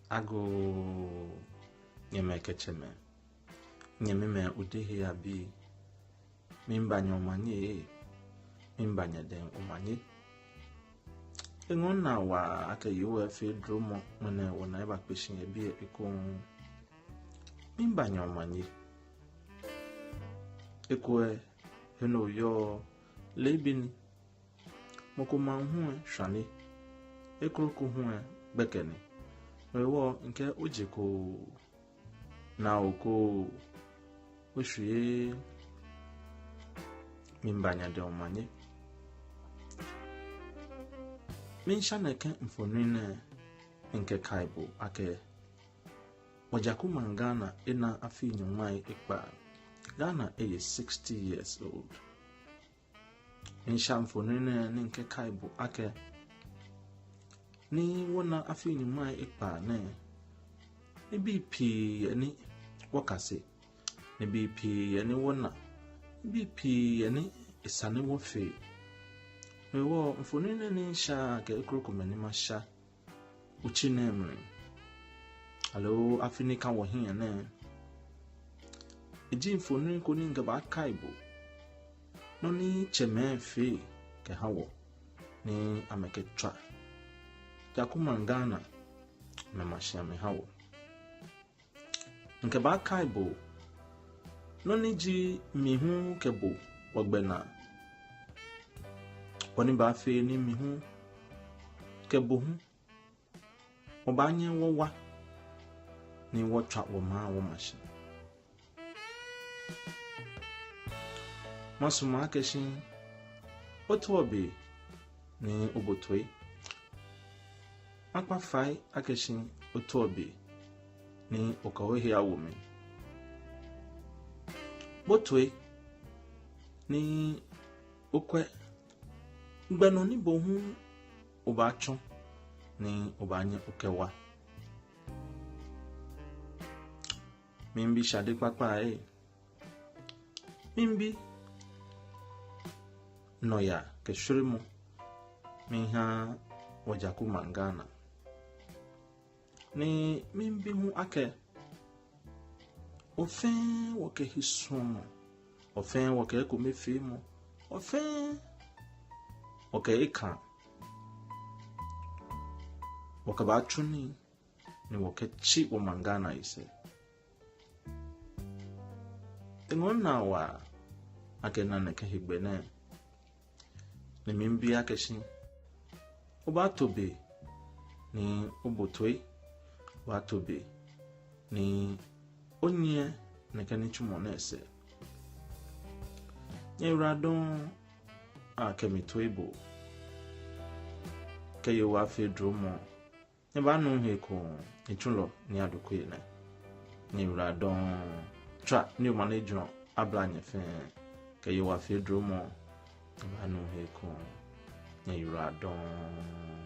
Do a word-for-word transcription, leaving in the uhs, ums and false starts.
Agoo, nyɛmɛi kɛ tsɛmɛi, nyɛmimɛi Odehei abii, miiba nyɛ omanye ee, miiba nyɛ dɛŋ omanye. Eŋɔɔ minaa waa akɛ Yehowa efee dromɔ ŋmɛnɛ wɔna ebakpe shi yɛ biɛ ekoŋŋ. Miiba nyɛ omanye. Ekolɛ, he ni oyɔɔ, leebi ni. Mɔ ko maŋ hu lɛ shwane, ekroko hu lɛ gbɛkɛ ni. No hewɔ mikɛɛ oje koo, naa okoo, oshwiee, miiba nyɛ dɛŋ omanye. Miisha nɛkɛ mfoniri nɛɛ mikɛkai bo akɛ wɔjaku maŋ Ghana ena afii nyɔŋmai ekpaa. Ghana eye sixty years old. Miisha mfoniri nɛɛ ni mikɛkai bo akɛ, ni wɔna afii nyɔŋmai ekpaa nɛɛ, nibii pii yɛ ni wɔkase, nibii pii yɛ ni wɔna, nibii pii yɛ ni esa ni wɔfee. No hewɔ mfoniri nɛɛ ni misha kɛ ekrokomɛi ni masha otsi nɛɛ mli, aloo afi ni ka wɔhiɛ nɛɛ, eji mfoniri ko ni mikɛbaakai bo nɔ ni tsɛmɛi fee kɛha wɔ ni amɛkɛtswa jaku maŋ Ghana amɛma shi amɛha wɔ. Mikɛbaakai bo nɔ ni ji mi hu kɛ bo wɔgbɛnaa, bɔ ni baafee ni mi hu kɛ bo hu wɔbaanyɛ wɔwa ni wɔtswa wɔmaŋ wɔma shi. Masumɔ akɛ shi otoɔ be ni obo toi. Makpa fai akɛ shi otoɔ be ni okɛ ohe awo mli. Bo toi ni okwɛ gbɛ nɔ ni bo hu obaatsɔ ni obaanyɛ okɛwa. Miibi shade kpakpa ee. Miibi nɔyaa kɛ shweremɔ miiha wɔjaku maŋ Ghana. Ni miibi hu akɛ, wɔfɛɛ wɔkɛ hesuɔmɔ, wɔfɛɛ wɔkɛ ekomefeemɔ, wɔfɛɛ wɔkɛ ekãa, wɔkɛbaatsu nii ni wɔkɛtsi wɔmaŋ Ghana yisɛɛ. Eŋɔɔ minaa waa akɛ mina nɛkɛ hegbɛ nɛɛ. Ni miibi akɛ shi obaato be ni obo toi, obaato be ni onyiɛ nɛkɛ nitsumɔ nɛɛ sɛɛ. Nyɛyiwaladɔŋŋ akɛ mi toi bo. Kɛ Yehowa fee dromɔ, nyɛbaanu he ekoŋŋ, nyɛtsulɔ Nii Adokwei nɛ. Nyɛyiwaladɔŋŋ. Tswa ni omanye jurɔ abla nyɛ fɛɛ. Kɛ Yehowa fee dromɔ, nyɛbaanu he ekoŋŋ. Nyɛyiwaladɔŋŋ.